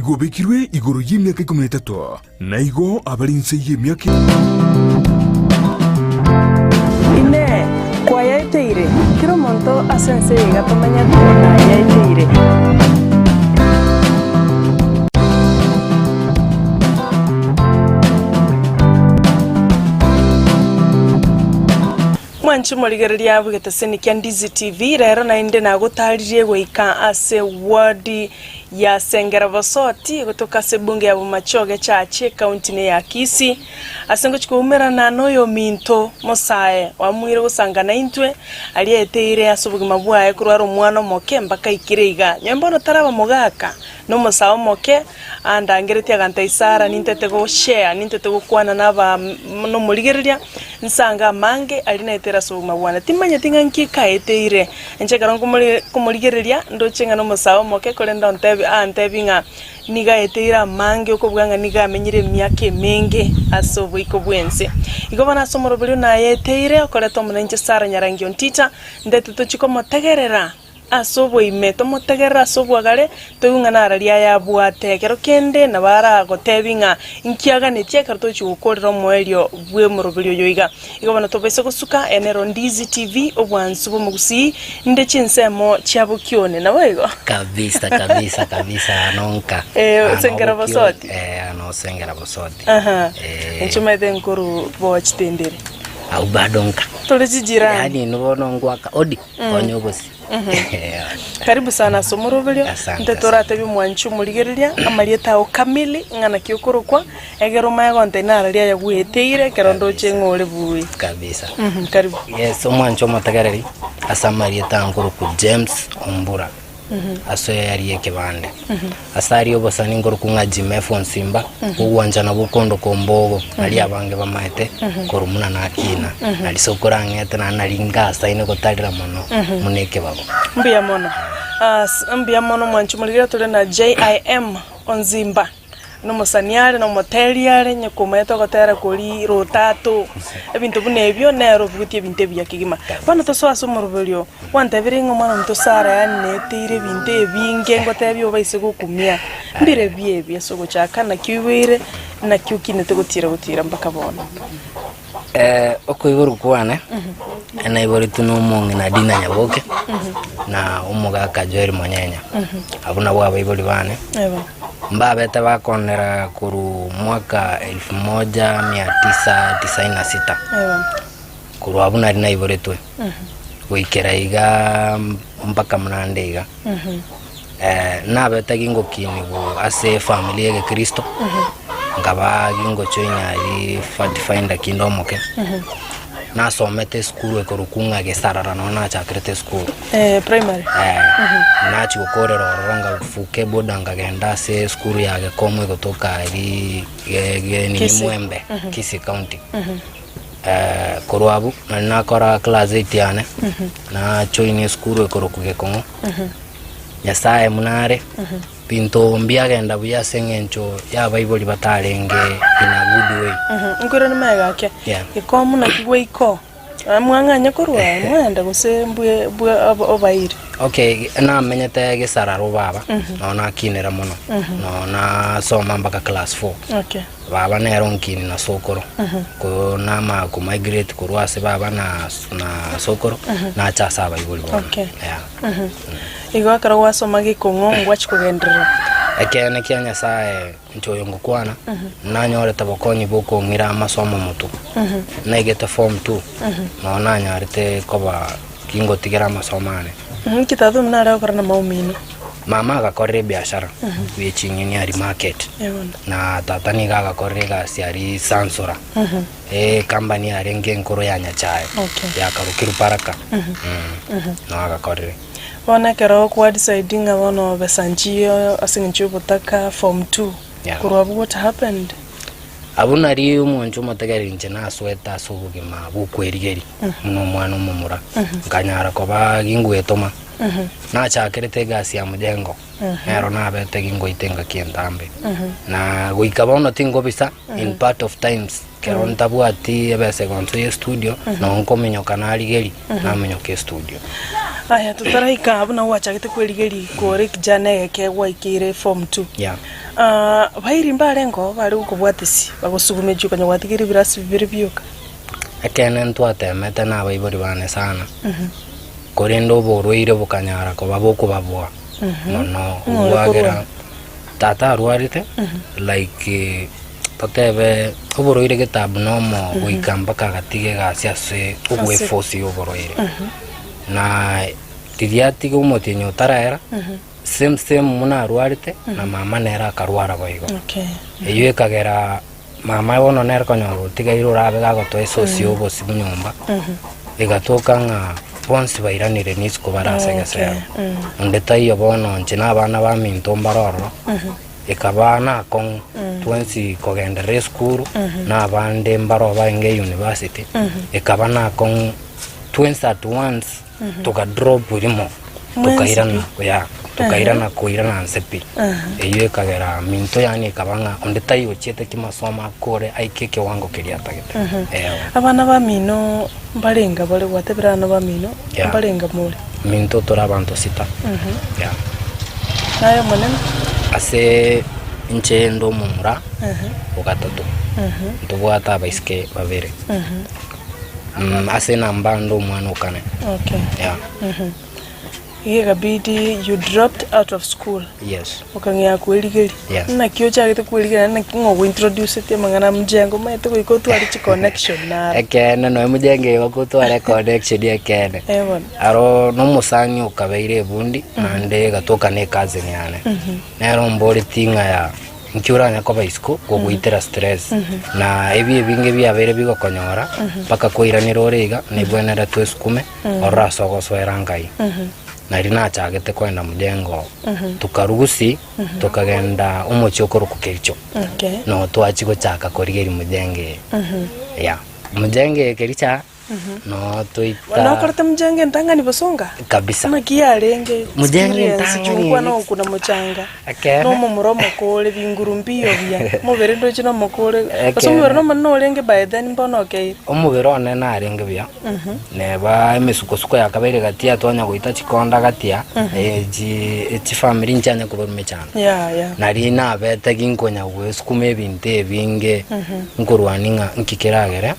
Omoigo obekirwe igoro y'emiaka ikomi na etato, na igo abare inse y'emiaka. Inee! Kwayaeteire? Kera omonto ase ense eye iga tomenyete nayaeteire. Mwanche morigereria bw'egeteseni kia Ndizi TV, rero naende nagotaririe goika ase ward ya Sengera Bosoti gotoka ase ebunge ya Bomachoge Church ekaunti ne ya Kisii ase ngochia koumerana noyominto Mosae oamuire gosanga naintwe aria eteire ase obogima bwaye korwa are omwana omoke mpaka aikire iga. Nyowe mbono taraba mogaka nomosae omoke Andangeretie aganta Isara, nintete go share, nintete gokwana naba nomorigereria, nsange amange aria naeteire ase obogima bwane. Timanyeti ng'a nki kaeteire. Inche ekero nkomori komorigereria, ndoche ng'a nomosae omoke, korende ontebi antebi ng'a nigo aeteire amange okobua ng'a nigo amenyire emiaka emenge ase oboiko bw'ense. Igo bono ase omoroberi oyo nayeteire, okoreta omonene inche Sarah Nyarangi Ontita, ntete tochie komotegerera. Ase oboime, tomotegerere ase obwagare, toigwe ng'a nararia ayabwate. Ekero kende nabo aragotebi ng'a inki aganetie ekero togochia gokorera omoerio bw'omoroberi oyo iga. Igo bono tobaise gosuka, eye nero Ndizi TV, obwansu bw'omogusii, inde chinsemo chia bokione. Nabo igo? Kabisa kabisa kabisa ano nka. Eh, Ano osengera bokio- bosoti? Eh, ano osengera bosoti. Aha. Eh. Inche omanyete nkoru bochitendere. Au bado nka. Tore chijirani. Yaani inwe bono ngwaka odi. Konya obosie. Karibu sana ase omoroberio, Asante, inte toratebie omwanchi omorigereria amarieta ao kamili ng'a naki okorokwa, egere omanye gontebia nararia aya gweteire ekero ndoche ng'a ore buya. Kabisa. Mhm, karibu. Yes, omwanchi omotegereri ase amarieta nkorokwa James Ombura ase aria ekebande. Ase aria obosani nkorokwa ng'a Jim F. Onsimba, ogwanchana gokondoka ombogo, naria abange bamaete korwa buna nakina, naria sokoro ang'ete naende nari ngasaine gotarera mono buna ekebago. Mbuya mono. As mbuya mono mwanchi omorigereria tore na JIM Onzimba. Nomosani are, nomoteri are, onye komanyete ogotera koria rotato, ebinto buna ebio, nere obugetie ebinto ebiya kegima. Bono tosoe ase omoroberio oo, gwantebirie ng'a omwana ominto Sarah yaani naeteire ebinto ebinge ngotebie obaise gokumia, mbirebi ebi ase ogochaka naki oiboire, naki okinete gotira gotira mpaka bono. Okoiborwa kwane, naiboretwe na omong'ina Dina Nyaboke, na omogaka Joel Monyenya. Abwo nabwo abaibori bane. Eba. Mbabete bakondera korwa mwaka elfu moja mia tisa tisaini na sita. Eba. Korwa abwo nari naiboretwe, goikera iga mpaka buna nde iga. Nabete gingokinigwa ase efamiri ya egekristo, nkaba gingojoina aria Pathfinder kinde omoke, nasomete esukuru ekorokwa ng'a Gesarara nonye nachakerete esukuru. Eh, primary. Eh, nachia gokorera ororo ngafuka eboda nkagenda ase esukuru ya Gekomo egotoka aria ge- ge nini Kisii. Mwembe, Kisii County. Korwa abwo nari nakora class eight yane, najoinia esukuru ekorokwa Gekong'o. Nyasae buna are, binto mbiagenda buya ase eng'encho y'abaibori batarenge in a good way. Nkoirane magega ake, Yeah. gekomu naki gwaikoo, mwang'anye korwa aa mwende gose mbwe bwe obaire? Okay, namenyete gesararo baba, nonye nakinire mono, nonye nasoma mpaka class four. Okay. Baba nere onkini na sokoro, ko namanya ko migrate korwa ase baba na na sokoro, nacha ase abaibori bono. Okay. Yeah. Igo ekero gwasoma gekong'u ngwachia kogenderera. Ekeene kia Nyasae inche oyo ngokwana, nanyorete bokonyi bokong'ira amasomo motwe. Naigete form two, nonye nanyarete koba gingotigera amasomo ane. Nki tata omino are gokora na mama omino? Mama agakorera ebiashara bwe ching'eni aria market, na tata nigo agakorera egasi aria Sansora, ecompany yarenge enkoro ya Nyachae, Okay. yakarokirwe Baraka, noo agakorire. Bono ekero kwa decide ng'a bono besa nchiyo ase eng'encho ya obotaka form two, Yeah. korwa abwo what happened? Abwo nario omonche omotegereri inche nasoete ase obogima bw'okwerigeria buna omwana omomura, nkanyara koba gingwetoma. Nachakerete egasi ya mojengo, nero nabete gingoita engaki entambe. Na goika bono tingobisa, in part of times, ekero ntabwati ebesa egonso ya estudio, nabo nkominyoka narigeria, naminyoka estudio. Aya totaraika abwo nabo gwachagete kwerigeria kore ekijana egeke gwaikeire form two. Yeah. Ah, bairi mbarengeo bare gokobwatisia, bagosugumechia okanya gwatigeire ebirasi bibere bioka. Ekeene ntwatemete nabaibori bane sana, korende oborwaire bokanyara koba bokobaboa mono, Ng'ore bwagera korwa? tata arwarete like totebe oborwaire gete abnormal goika mpaka agatiga egasi ase obweforce ya oborwaire. Na riria atiga omotienyi otaraera, same same buna arwarete, na mama nere akarwara boigo. Okay. Eyio ekagera Mama bono nere konyora otigaire orabe gagotoa esosi y'obosibwa nyomba, egatoka ng'a bonsi bairanire nisiko bare ase egesero. Onde taiyo bono inche na abana baminto mbare ororo, ekaba nakong'u twensi kogenderera esukuru, na abande mbaro barenge eyunivasiti, ekaba nakong'u twensi at once. Togadrop rimo, tokairana yeah, tokairana koirana nse pi. Eyio ekagera minto yaani ekaba ng'a onde taiyo ochiete kimasomo akore aike ekewango keria atagete. Eeh. Abana bamino mbarenga bare gwatebire abana bamino Yeah. mbarenga more? Minto tore abanto sita. Yeah. Naye omonene? Ase inche inde omomura ogatato, ntobwate abaiseke babere. Ase enamba ande omwana o kane. Okay. Yeah. Iga ekabidi you dropped out of school. Yes. Okang'ea kwerigeria. Yes. Naki ochagete kwerigeria naki ng'o ogointroducetie amang'ana a mjengo omanyete goika otware chiconnection naro. Ekeene nonya mjengo igo gotwara econnection ekeene. Eh bono. Aro na omosani okabeire ebundi naende egatoka na ecousin yane. Nere omboretie ng'a ya. Inki oranye koba isiko gogoitera stress na ebi ebinge biabeire bigokonyora mpaka kwairanire ore iga nebwenere twesukume ororo ase ogosoera Ngai. Nari nachagete koenda mjengo tokarugusi tokagenda omochie okorokwa Kericho Okay. no twachia gochaka korigeria mjengo eye yeah. Mjengo eye Kericho aa No toita. Nokorete mujenge entang'ani bosonga? Kabisa. Naki yarenge Mujenge experience entang'ani chungwa eye. nokuna mochanga Ekeene. nomomura omokore binguru mbiyo buya omobere ndoche nomokore Ekeene. gose omobere nomonene orenge by then mbono okeire. Omobere one narenge buya, neba emesukosuko yakabeire gati twanya goita chikonda gatia, echi chifamiri nchianya kobarwa mechando. Yeah, yeah. Nari nabete ginkonya gwesukuma ebinto ebinge, nkorwania ng'a nki keragere.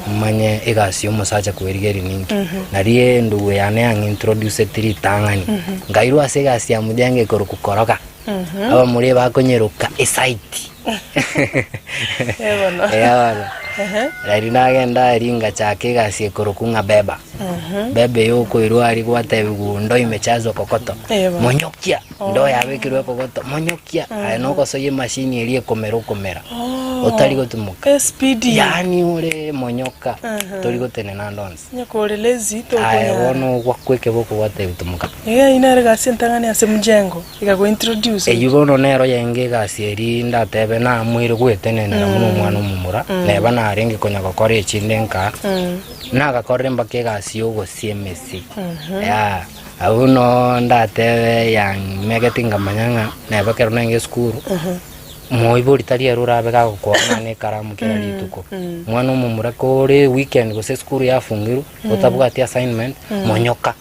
Omanye egasi y'omosacha kwerigeria ninki. Nario endugu yane yang'introduceti ritang'ani, nkairwa ase egasi ya mujenge ekorokwa koroga, abamura ebakonyeroka esaiti. Eh bono. Eh bono. Riria nagenda aria ngachaka egasi ekorokwa ng'a beba. Beba eye okoirwa aria gwatebiwa ndoo imechazwa kokoto, Eh bono. monyokia, ndoo yabekirwe ekogoto, monyokia, aye nogosoyia emashini eria ekomera okomera. Otari gotimoka. Espidi. Yaani ore monyoka tori gotenena ande onsi. Onye kore lazy Aye tokonyara. bono ogwakwa ekeboko gwatebia timoka. Iga eyio nere egasi entang'ani ase mjengo, ekagointroduce. Eyio bono nero yenge egasi eria ndatebe namoire gwetenenera buna omwana omomura, neba narenge konya gokora echinde nka, nagakorire mpaka egasi ya ogosia emesi. Yeah, abwo noo ndatebe yang'imegeti nkamanya ng'a neba ekero nenge esukuru. Moibori tari ere orabe gagokoa omwana ekaramu kera rituko. Omwana omomura kore weekend gose esukuru yafungirwe, otabwati assignment, monyoka.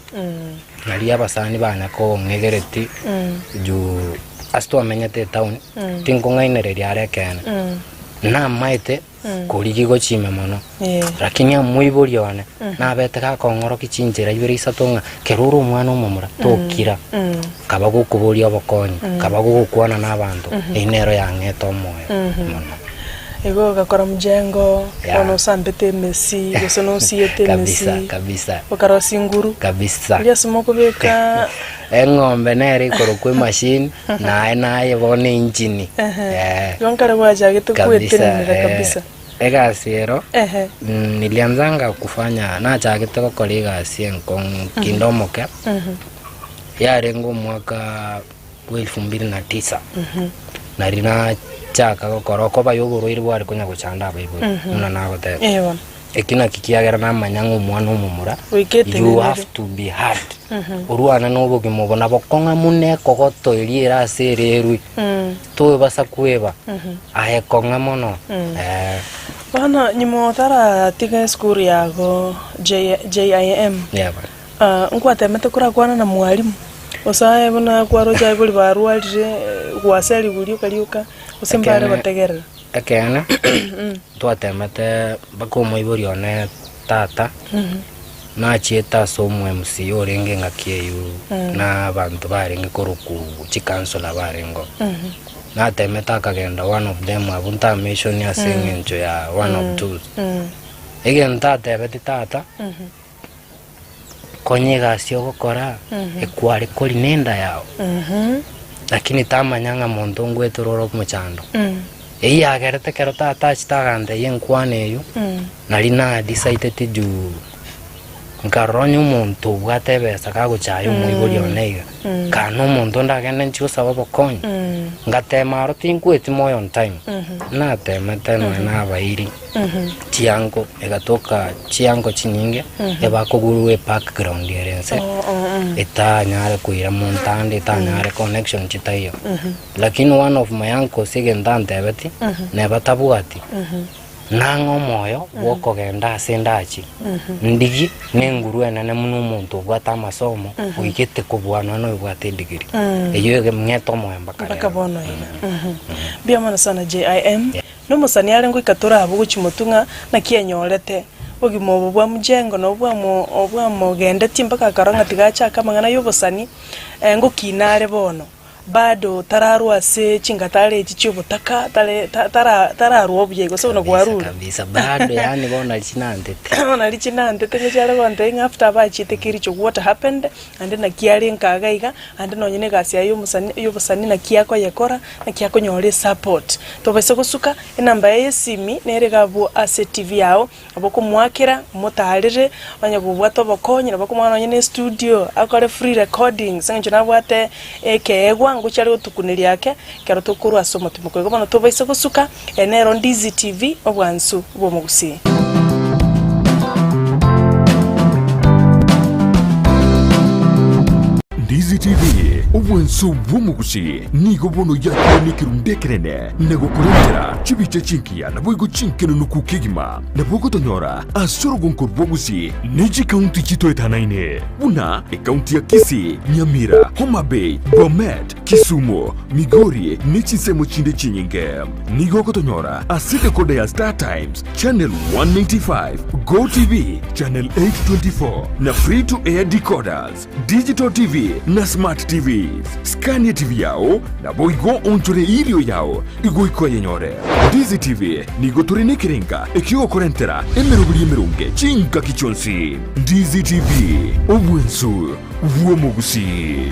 Nario abasani banya kong'egereti juu ase twamenyete etown, tinkong'ainereria are ekeene. Namaete korigia gochime mono, lakini omoibori one nabete gakong'orokia chinchera ibere isato ng'a kero ore omwana omomura tokira, kaba gokoboria obokonyi, kaba gogokwana na abanto, eyio nero yang'ete omoyo mono. Igo ogakora mjengo, Yeah. bono osambete emesi, gose nosiete Kabisa, emesi, kabisa. okarosia inguru, Kabisa. erio ase mokobeka Eng'ombe nere ekorokwa emachine, naye naye bono engine. Eh. Igo nkare gwachagete Kabisa, gwetenenera eh, kabisa. egasi ero Ehe. mm, nilianzanga kufanya nachagete gokora egasi enkong'u kinde omoke yarenge omwaka bwa elfu mbili na tisa nari nachaka gokora okoba ya oborwaire bware konya gochanda abaibori buna nagoteba Eh bono. Eki naki kiagera namanya ng'a omwana omomura, Goika you etenenere. have to be hard. Orwane na obogima obo nabo kong'a muna ekogoto eria ere ase ere erwe, tobasa kweba, aye kong'a mono, eh. Bono nyuma otaratiga esukuru yago J JIM, Yeah bono. ah, nkwatemete korakwana na mwalimu, gose aye buna kwaroche abaibori barwarire, gwase rigori rioka, gose mbare Ekeene gotegerera? Ekeene, ntwatemete mpaka omoibori one tata, nachiete ase omo MC orenge engaki eywo na abanto barenge korokwa chicouncillor barengeo. Natemete akagenda one of them abwo ntamention ase eng'encho ya one of two. Egento atebeti tata, konya egasi ogokora, ekware kori na enda yao, lakini tamanya ng'a monto ngwetera ore omochando. Eyio yagerete ekero tata achete agantebia enkwana eyio, nari na decideti juu nkarora onye omonto obwate ebesa kagochaya omoibori one iga, kaa na omonto ndagende nchie gosaba obokonyi, ngatema aro tinkweti moyo on time, natemete nonya na abairi. Chiango egatoka chiango chinyinge ebakogurwa ebackground ere inse etanyare koira monto ande etanyare connection chitaiyo. Lakini one of my uncles egento antebeti neba tabwati nang'e omoyo bwa okogenda ase ndachie ndigie na enguru enene buna omonto obwate amasomo oigete kobua nonya oyobwate edegree. Eyio egeng'ete omoyo mpaka Mpaka rero. bono iga. Mbuya mono sana JIM. Nomosani are ngoika tore abwo gochia motwe ng'a naki enyorete obogima obo bwa mjengo na obwamogendetie mpaka akarora ng'a tiga achake amang'ana y'obosani, ngokina are bono, bado tararwa ase chingatara echi chi'obotaka tare tara tararwa obuya gose buna Kabisa kwarure. kabisa bado yaani bono nari chinantete. Bono nari chinantete ngochia are gontebia ng'a after abachiete kericho what happened, naende naki are nka iga iga, naende nonye na egasi yaye y'omosani y'obosani naki akoyekora, Naki akonyora esupport. Tobaisa gosuka, enamba yaye y'esimi nere iga abwo ase TV yao, nabo okomoakera, omotaarere, onye kobwate obokonyi, nabo okomoa nonye na estudio, akore free recordings, ase eng'encho nabwate ekeegwa ngochia are gotukuneria ake, ekero tokorwa ase omotimoko. Igo bono tobaisa gosuka, eye nero Ndizi TV, obwansu bw'omogusii. Ndizi TV, obwansu bw'omogusii. Nigo bono yakire nekerundu ekenene, na gokorentera chibicha chingiya naboigo chinkenenuku kegima. Nabo ogotonyora ase orogonko rwa Gusii ne chikaunti chitoetanaine, buna ekaunti ya Kisii, Nyamira, Homa Bay, Bomet, Kisumu, Migori ne chinsemo chinde chinyinge. Nigo ogotonyora ase decoder ya Star Times, Channel 195, GoTv, Channel 824 na Free to Air decoders. Digital TV na Smart TVs. Skania TV yao, naboigo onchore erio yao igoika oyenyore. Ndizi TV nigo tore nekerenga ekiogokorentera emeroberi emeronge chingaki chionsi. Ndizi TV, obwensu bw'omogusii.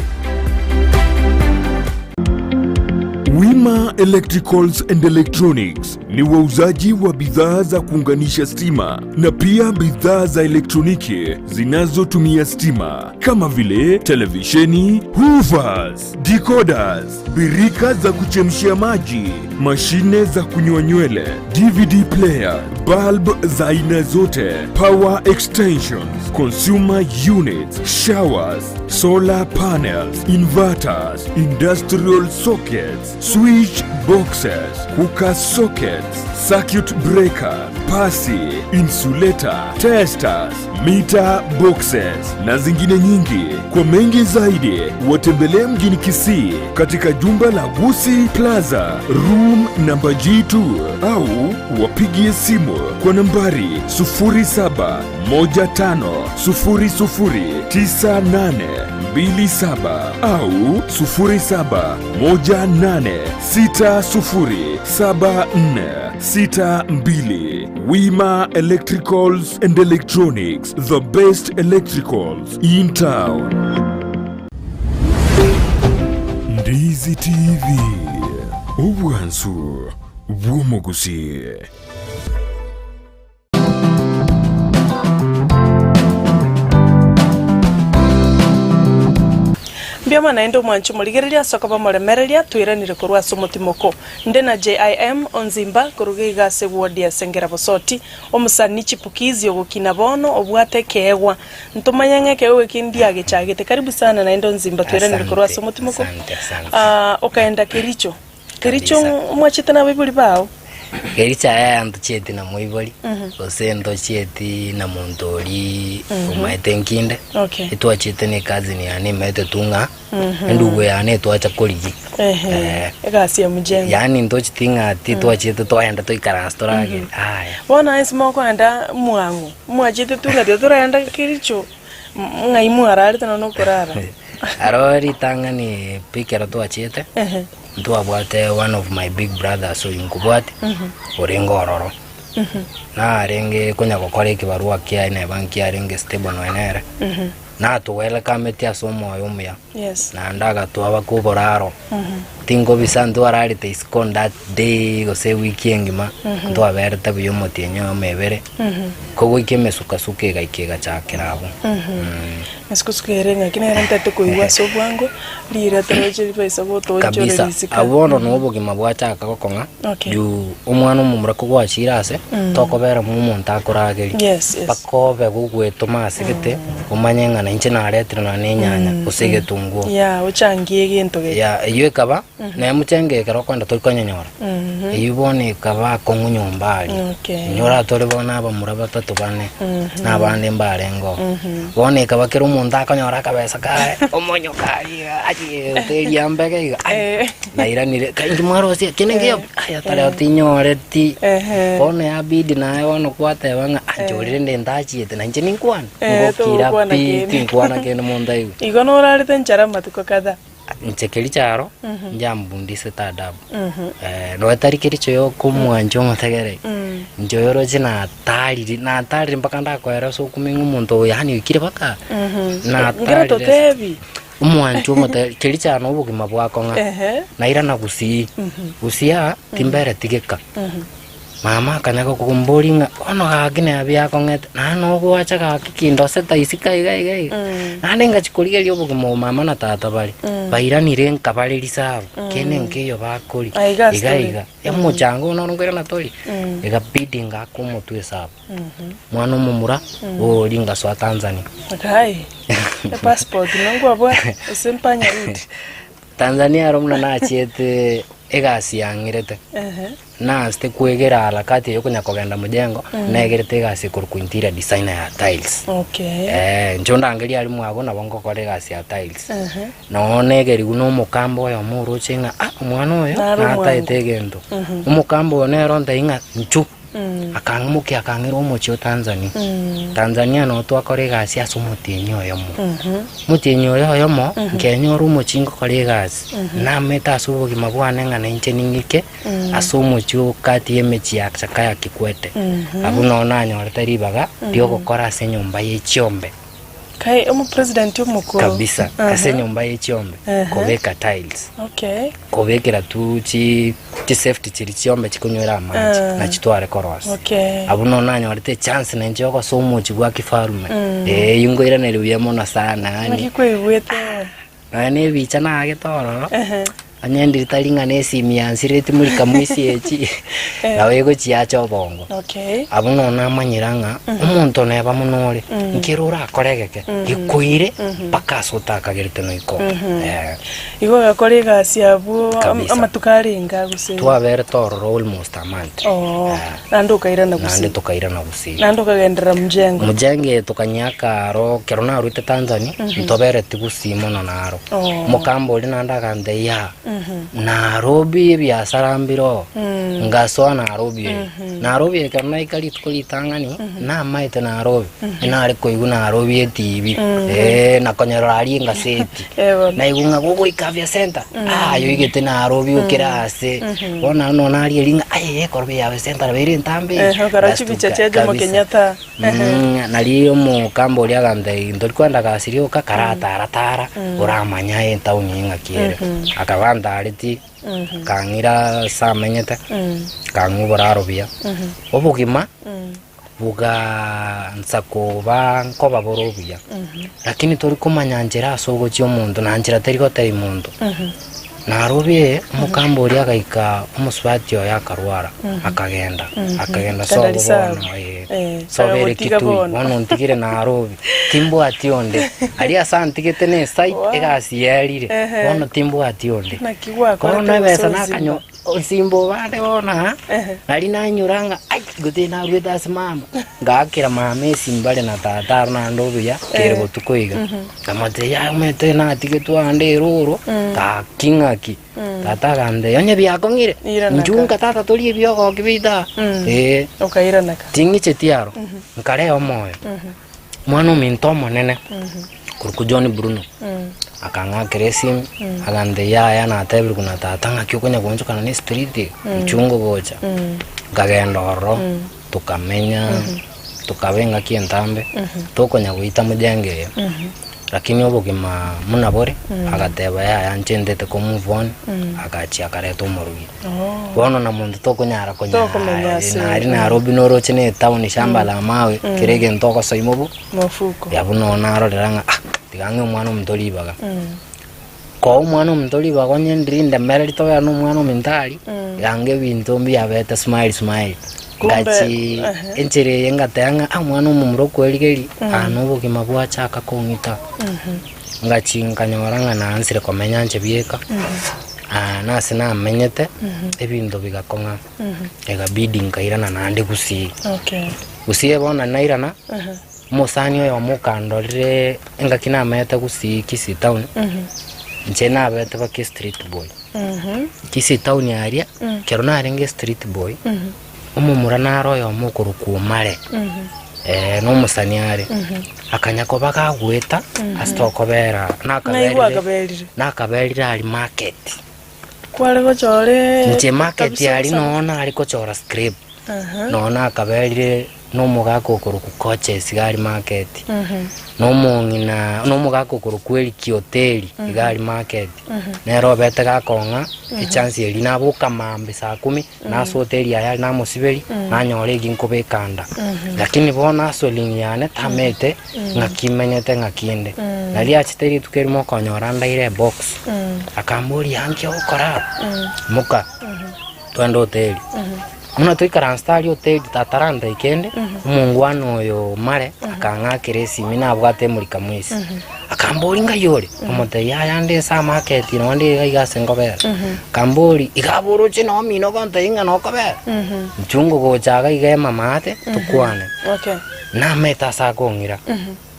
Wima Electricals and Electronics ni wauzaji wa bidhaa za kuunganisha stima na pia bidhaa za elektroniki zinazotumia stima kama vile televisheni, hoovers, decoders, birika za kuchemshia maji, mashine za kunyoa nywele, DVD player, bulb za aina zote, power extensions, consumer units, showers, solar panels, inverters, industrial sockets, switch boxes, cooker sockets, circuit breaker, pasi, insulator, testers, meter boxes na zingine nyingi. Kwa mengi zaidi watembelee mjini Kisii katika jumba la Gusii Plaza room namba G2 au wapigie simu kwa nambari 0715009827 au 0718607462. Wima Electricals and Electronics, the best electricals in town. Ndizi TV, obwansu bw'omogusii. Mbiama naende omwanche omorigereria ase okoba omoremereria, twairanire korwa ase omotimoko. Nde na JIM Onzimba koruga iga ase ward ya Sengera Bosoti, omosani chipukizi ogokina bono obwate ekeegwa. Ntomanye ng'a ekeegwa eke ndiagechagete. Karibu sana naende Onzimba twairanire korwa ase Asante, omotimoko. asante, asante. Ah, okaenda Kericho. Kericho Kabisa. mwachete nabaibori bao? Kericho aya ntochieti na moibori, gose ntochieti na monto oria omaete nkinde, Okay. etwachiete na ecousin yane emaete tu ng'a endugu yane etwacha korigia. Ehe, Eh. egasi ya mjengo. Yaani ntocheti ng'a titwachiete twaenda toikaranse toragere, yaya. Bono aye ase mokoenda mwang'u, mwachete tu ng'a tiga toraenda Kericho, m- ng'ai mwararete nonya na okorara? Aro ritang'ani pi ekero twachiete, Ehe. Ntwabwate one of my big brothers oyio nkobwate, orenge ororo. Narenge konya gokora ekibarua kiaye neba nkiarenge stable nonya nere. Natowelcometi ase omoyo omuya, Yes. naende agatoa baka oboraro. Tinkobisa ntwararete isiko on that day gose ewiki engima, ntwaberete buya omotienyi oyomo ebere, kogoika emesukasuko egaika egachakera abwo. Esukusuku ere ng'aki nere ntete koigwa ase obwango, riira toroche ribaisa gotoonchora Kabisa, risika. abwo bono noo obogima bwachaka gokong'a, Okay. juu omwana omomura kogwachire ase, tokobera mo omonto akorageria. Yes, yes. Mpaka obe gogwetoma ase gete, omanye ng'a nainche naretire nonya na enyanya, gose egetunguo. Yeah, ochangie egento gete. Yeah, eyio ekaba, naye mochenge ekero okoenda tori konyenyora. Eyio bono ekaba akong'u nyomba aria. Okay. Inyora tore bono abamura batato bane, na abande mbarengeo. Bono ekaba kera omonto akonyora akabesa kaye, omonyoka aria iga, aye oteria mbege iga, ai, Eh. nairanire, kai inki mwarosia, eke negeyo, aya tareo tinyoreti. Ehe. Bono yabidi naye bono kwateba ng'a ah, inche rende ntachiete, na inche ninkwane, Eh, ngokira togokwana pi, kende. tinkwana kende monto aigwe. Igo norarete enchara amatuko kadhaa. Inche kericho aro, njambundisete adabu. Nonya tari kericho yoka omwancha omotegereri, inche oyo oroche natarire, natarire mpaka ndakoera ase okomenya omonto oyo yaani oikire mpaka Ngera natarire totebi. omwancha omotegereri, kericho aro na obogima bwakong'a, Ehe. nairana gusii, gusii aa timbereti geka. Mama akanya gokomboria ng'a bono gaki neba biakong'ete, naende nogoacha gaki kindosete isiko iga iga iga. Naende ngachia korigereria obogima obo mama na tata bare, bairanire nka bare risabu, kende nkeiyo bakoria, Aiga ase iga tore. iga. Emochango oyo noro nkoirana tori, egabidi ngaka omotwe esabu. Mwana omomura, oria ngasoa Tanzania. Kai, epassport nonkwabwate ase mpanya route. Tanzania aro buna nachiete egasi yang'irete. Naanchete kwegera harakati eye okonya kogenda mojengo, negerete egasi ekorokwa interior designer ya tiles. Okay. Eh, inche ondangerie aria mwago nabo ngokora egasi ya tiles. Noo negerigwe na omokamba oyomo oroche ng'a ah omwana oyo Nare omwango. nataete egento. Omokamba oyo nere ontebia ng'a inchuo, akang'imokia akang'ira omochie o Tanzania. Tanzania noo twakora egasi ase omotienyi oyomo. Omotienyi oyo oyomo, nkenyora omochie ngokora egasi, namete ase obogima bwane ng'a nainche ning'ike. Ase omochie o gati y'emechie ya Jakaya Kikwete. Abwo nao nanyorete ribaga ri'ogokora ase enyomba ye chiombe. Kai omopresident omokoro. Kabisa, ase enyomba ye chiombe, kobeka tiles. Okay. Kobekera tu chi chisafety chiria chiombe chikonywera amache, na chitware korosia. Okay. Abwo nao nanyorete echance nainche yogosoa omochie bwa kifarume. Eh, eyio nkoiraneria buya mono sana yaani. Naki kwaigwete? Nonya na ebicha naagete ororo, onye ndiri tari ng'a na esimi yansireti muri kamwisi echi, nabo egochiacha obongo. Okay. Abwo nonya namanyera ng'a omonto neba mono ore, nkere orakore egeke, gekoire mpaka ase otakagerete noika oo. Eh. Igo ogakora egasi abwo am- Kabisa. amatuko arenge gose? Twaberete ororo almost a month. Oo, Eh. naende okairana Naende gusii? tokairana gusii. Naende okagenderera mjengo? Mjengo tokanyaka aro ekero naruete Tanzania, ntobereti gusii mono naro. Oo. Mokamba oria naende agantebia, Nairobi ebiasara mbire oo, ngasoa Nairobi eye. Nairobi ekero naika rituko ritang'ani, namaete Nairobi, nare koigwa Nairobi etibi, eh, nakonyerora aria engaseti. Eh, bono. Naigwa ng'a gogoika Afya Centre, ah, yoigete Nairobi okere ase. Bono naende nonya naria erio ng'a aye ekoroba eye ya Afya Centre nabo ere entambe eye. Eh, okora chibicha Ngastuka chia Jomo kabisa. Kenyatta. Mm, nari omokamba oria agantebia ntori kwenda gasi rioka karatara tara oramanya etaoni eye ng'aki ere. Akaba antareti, akang'ira ase amenyete, akang'a oboraro buya. Obogima. Bogaansa koba nkoba bore obuya, lakini tori komanya nchera ase ogochia omonto, na nchera teri gotebia monto. Narobie omokamba oria agaika omosubati oye akarwara, akagenda, akagenda sobo Kagenda risabu. bono eh, Eh, sobo ere akagotiga Kitui, bono. bono ontigire Narobi, timbwati onde. Aria ase antigete ne esite, Wow. egasi yerire, Ehe. bono timbwati onde. Naki gwakorete Bono ebesa gose nakanyo Osimba obande bono aa, nari nanyora ng'a ai, gose naruete ase mama, ngaakera mama esimba are na tata aro naende obuya, kere botuko iga. Nkamotebia yaya omanyete natigetwe ande eroro, gaki ng'aki. Tata agantebia onye biakong'ire, Iranaka. inchuo nka tata torie ebiogoki biaito aa, eh. Okairanaka. Ting'icheti aro, nkaree omoyo. Omwana ominto omonene, korokwa John Bruno, akang'akera esimu, agantebia yaya natebirwe na tata ng'aki okonya goonchokana na estreet iga, inchuo ngogocha. Nkagenda ororo, tokamenya, tokaba engaki entambe, tokonya goita mojenge eye, lakini obogima buna bore, agateba yaya inche ntete ko move on, agachia akareta omorogi. Bono na monto tokonyara Tokomenya ase- nari Nairobi noroche na etown shamba la mawe kera egento ogosoima obo Mofuko. ya buna ono narorera ng'a ah tiga ng'e omwana omonto ribaga. Koa omwana omonto ribaga onye ndiri ndemereri tobera na omwana ominto aria, iga ebinto mbiabete smile smile. Kumbe, Ngachi ehe. enchera eye ngateba ng'a ah omwana omomura okwerigeria, aa na obogima bwachaka kong'ita. Ngachi nkanyora ng'a naansire komenya inche bieka. Nase namenyete, ebinto bigakong'a, ekabidi nkairana naende Gusii. Okay. Gusii bono nairana, omosani oyomo okandorire engaki namenyete Gusii Kisii town, inche nabete baka estreet boy. Kisii town aria, ekero narenge estreet boy, omomura nare oyomo okorokwa Omare, na omosani are, akanya koba gagoeta ase tokobera, Ng'ai nakaberire gwakaberire? nakaberire aria market. Kware gochora Inche market kabisa aria gosaba. noo nare kochora scrap, Aha. noo nakaberire na omogaka okorokwa Coaches iga aria market, na omong'ina na omogaka okorokwa Eric Oteri iga aria market, nere obete gakong'a echance eria naboka mambia saa kumi. Nase hoteli yaye aria namosiberia, nanyora eki nkobeka nda. Lakini bono ase olini yane tamete ng'aki menyete ng'aki inde. Nari achete rituko erimo okonyora ndaire ebox, akamboria anki ogokora aa? Moka, twende hoteli. Buna toikaransete aria hoteli tataranta kende, omongwana oyo Omare akang'akera esimi nabwate emurika mwisi. Akamboria ng'ai ore? Nkamotebia yaya nde ase amarket nonye nde iga iga ase nkobera. Akamboria iga abwo oroche noo omino ogontebia ng'a nokobera? Inchuo ngogocha iga iga emamaate tokwane. Okay. Namete ase akong'ira,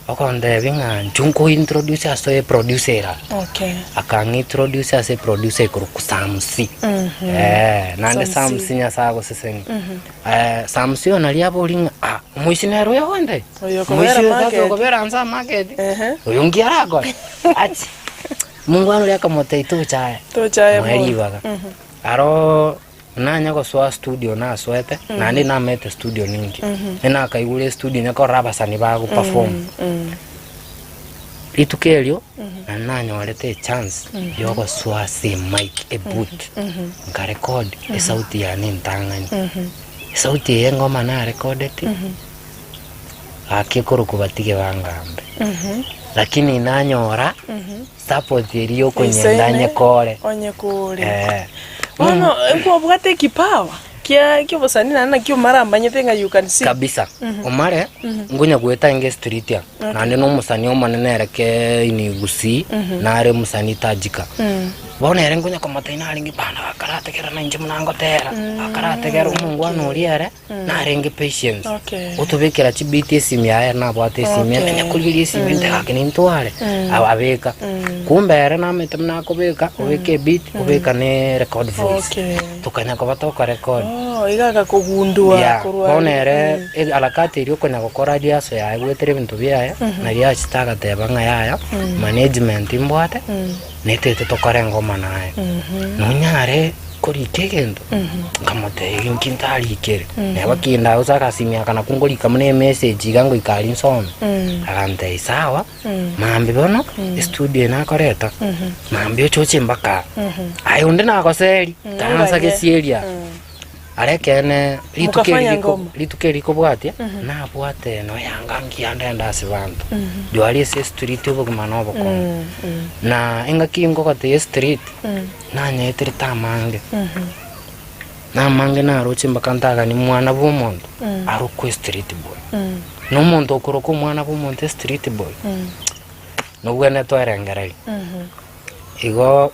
ogontebia ng'a inchuo nkointroduce ase eproducer ere. Okay. Akang'introduce ase eproducer ekorokwa Samsi. Eh, naende Samsi. Samsi Nyasaye agosesenie. Samsi oyo naria aborie ng'a ah, omoisia nere oyo ogontebia? Oyo okobera Omoisia oyo market. tata okobera nse amarket, Ehe. oyo nki arakore? Achi, mongwana oria akamotebia tocha aye, Tocha aye moe bono. ribaga. Aro nanye gosoa studio nasoete, naende namanyete studio ninki. Nakaigure estudio onye korora abasani bago perform. Rituko erio, nari nanyorete echance ya ogosoa ase emic, eboot, nkarecord esauti yane entang'ani. Esauti eye engoma narecordeti, gaki ekorokwa batige bangambe. Lakini nanyora support eria ya okonyenda Eisaine, nyekore. onyekore. Eh. Bono nkwabwate ekipawa kia kiobosani naende naki omare amanyete ng'a you can sing. Kabisa. Omare, nkonya goeta inge street aa, naende na omosani omonene ere ke ini Gusii, nare omosani Tajika. Bono ere nkonya komotebia narenge bana bakarategerera inche buna ngotera, bakarategerera omongwana oria ere, narenge patience. Okay. Otobekera chibeat esimi yaye ere nabwate esimi, Okay. anya korigereria esimi nte gaki nintware, abeka. Kumbe ere namanyete buna akobeka, obeka ebeat, obeka ne record voice. Okay. Tokanya koba tokorecord. Oh, iga agakogundua Yeah, korwa bono aria. ere e- harakati eria okonya gokora riaso yaye goetera ebinto biaye, naria achete agateba ng'a yaya, management mbwate, netete tokore engoma naye. Nonyare korika egento, nkamotebia inki ntarikere, neba kinde gose agasimia aka nakwo nkorika buna emessage iga ngoika aria nsome, agantebia sawa. Mambia bono estudio eye nakoreta, mambia oche oche mpaka aa. Aye onde nagoseri, taansa Oganye. gesieria. Aria ekeene rituko eri Mukafanya riko ngoma. rituko eri rikobwatia, nabwate nonya yanga ngiya ndende ase banto. Rirorio ase estreet obogima na obokong'u. Na engaki ngogotebia estreet, nanyeterete amange. Na amange naroche mpaka ntagani mwana bwa omonto, arokwe estreet boy. Na omonto okoroka omwana bwa omonto estreet boy, nobwenerete oerengererie. Igo.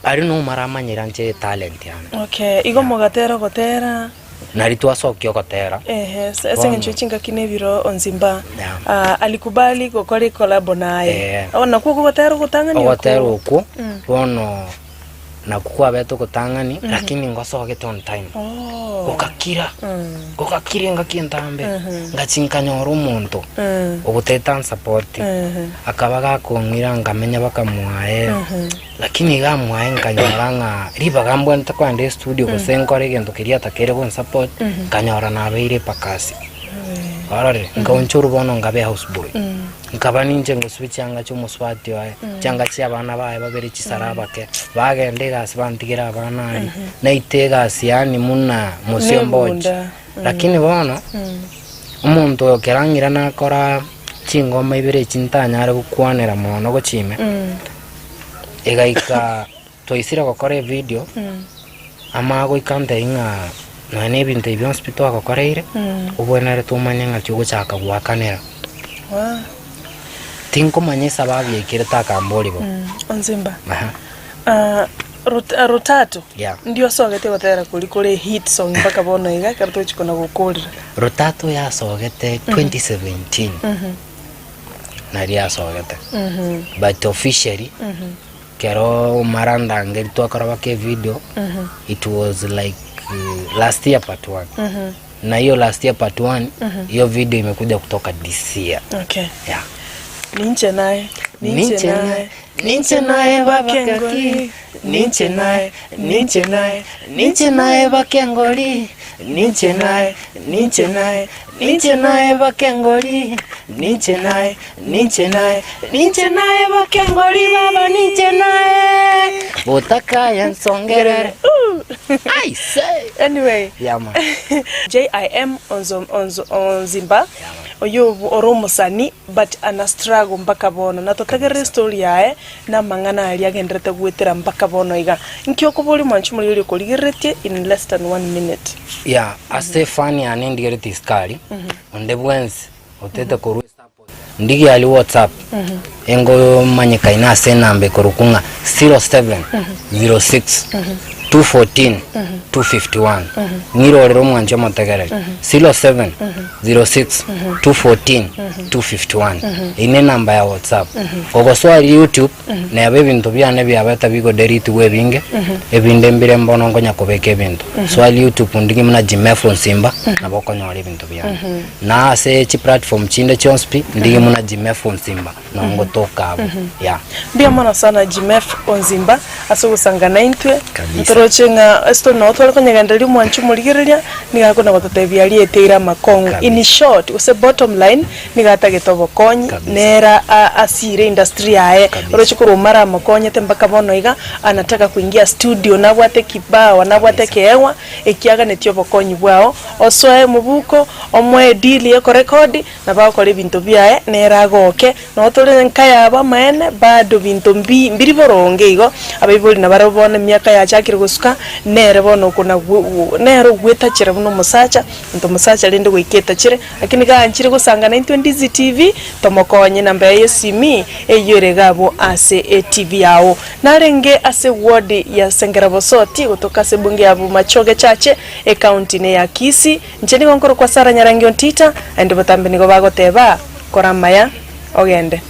Aria nomare amanyire anche etalent yane. Okay, igo mogatera ogotera. Nari twasokia ogotera. Ehe, ase ase eng'encho Bono. chingaki na ebiro onsi mba Yeah. ah, alikubali gokora ekolabo naye. Eh. Oh, nakwo okogotera ogotang'ani Ogotera okwo? okwo Mm. bono nakwo kwabete ogotang'ani lakini ngosogete on time. Oh. Gokakira, Mm. gokakira engaki entambe, Mhm. ngachi nkanyora omonto Mm. ogotete ansupport, Mhm. akaba gakong'ira nkamenya baka mwaye. Mhm. Lakini iga mwaye nkanyora ng'a ribaga mbwenerete kogenda estudio gose nkore egento keria atakeire gonsupport, nkanyora nabeire epakasi. Ororire? Nkaonchorwa bono nkabe houseboy. Nkaba ninche ngosibia chianga chia omosubati oye, chianga chia abana baye babere chisara abake, bagenda egasi bantigere abana aria, naite egasi yaani muna mosio mbochi. Nebunda. Lakini bono, omonto oyo kera ang'ira nakora chingoma ibere echi ntanyare gokwanera mono gochia ime, Egaika twaisire gokora evidio, amanye goika antebie ng'a nonya na ebinto ebi bionsi pi twagokoreire, obwenerete omanye ng'aki ogochaka goakanera. Tinkomanya esababu yaikire takamboria bo. Onzimba. Aha. Ah, rot- ah, rotato Yeah. ndio osogete gotera koria kore hit song mpaka bono iga ekero togochia kona gokorera. Rotato yasogete 2017. Naria asogete but officially kero omara ndangeri twakora baka evideo it was like uh, last year part one na hiyo last year part one hiyo video imekuja kutoka this year Okay. yeah. Ninche naye, Ninche naye, ninche naye bakengori, ninche naye, ninche naye, ninche naye bakengori, ninche naye, ninche naye, ninche naye bakengori, ninche naye, ninche naye, ninche naye bakengori baba ninche naye. Botakaya nsongerere. I say. Anyway, Yeah man. JIM Onzo, Onzo, Onzimba oyo ore omosani but ana struggle mpaka bono na totegerere estory yaye na amang'ana aria agenderete goetera mpaka bono iga. Nki okoboria mwanchi moria oria okorigereretie in less than one minute? Yeah, ase efani yane ndigereti isiko aria, onde bwensi otete korwa esupport, ndigie aria whatsapp, engomanyekaine ase enamba ekorokwa ng'a 0706 214 251, ng'irorere omwanchi omotegereri, 0706 214 251, eyio ne enamba ya whatsapp. Kogosoa aria youtube, Neba ebinto biane biabete bigoderitigwe ebinge, ebinde mbire mbono nkonya kobeka ebinto. Soa YouTube ndigie buna Jimefo Nsimba, nabo okonyora ebinto biane. Na ase chiplatform chinde chionsi pi, ndigie buna Jimefo Nsimba, nabo ngotoka abwo, yeah. Mbuya mono sana Jimef Onzimba ase ogosanga naintwe. Kabisa. Ntoroche ng'a estori nabo tware konyegendereria omwanchi omorigereria, nigo akona gototebia aria eteire amakong'u. In Kabisa. short, gose bottom line, Nigo atagete obokonyi, Kabisa. nere a- asire industry yaye, Kabisa. oroche korwa omare amokonyete mpaka bono iga, anataka kuingia studio, nabwate kipawa, nabwate Kabisa. ekeegwa, ekiaganetie obokonyi bwao, osoe mobuko, omoe edeal ya ekorekodi, nabo agokora ebinto biaye, nere agoke, nabo tore nka yabo amaene, bado binto mbi mbiri boronge igo, abaibori nabarabwo bono emiaka yachakire gosuka, nere bono okona gwe nere ogwetachera buna omosacha, Monto omosacha rende goika etachere, lakini ganchire gosanga naintwe Ndizi TV, tomokonye namba yaye y'esimi eyio ere iga abwo ase etv yao. Narenge ase ward ya Sengera Bosoti gotoka ase ebunge ya Bomachoge Chache, ecounty ne ya Kisii. Inche nigo nkorokwa Sarah Nyarangi Ontita, naende botambe nigo bagoteba, kora amaya, ogende.